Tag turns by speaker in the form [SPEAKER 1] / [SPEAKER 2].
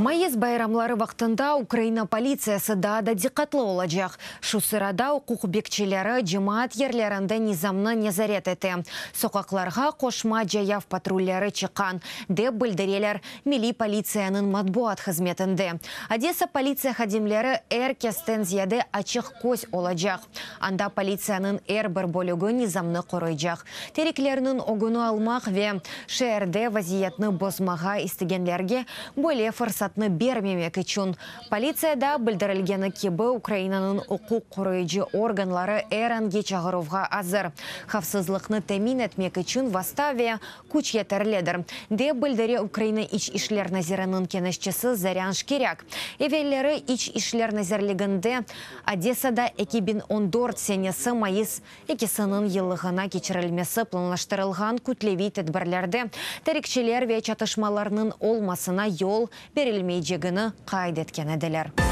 [SPEAKER 1] Mayıs bayramları vaqtında Ukraina politsiyası daa da diqqatlı olacaq. Şu sırada uquq bekçileri cemaat yerlerinde nizamnı nezaret ete, soqaqlarğa qoşma cayav patrulleri çıqqan, dep bildireler Milliy politsiyanıñ matbuat hızmetinde. Odesa politsiya hadimleri er kesten ziyade açıq köz olacaq. Anda politsiyanıñ er bir bölügi nizamnı qoruycaq. Teriklerniñ ögüni almaq ve şeerde vaziyetni bozmağa istegenlerge böyle fırsatnı bermemek içün. Politsiyada bildirilgeni kibi, Ukrainanıñ uquq qoruyıcı organları er angi çağıruvğa azır. Havfsızlıqnı temin etmek içün vasta ve küç yeterlidir, dep bildire Ukraina İç işler naziriniñ keñeşçisi Zorân Şkirâk. Evelleri İç işler nazirliginde Odesada 2014 senesi mayıs ekisiniñ yıllığına keçirilmesi planlaştırılğan kütleviy tedbirlerde tarikçiler ve çatışmalarnıñ olmasına yol berilmeycegini qayd etken ediler.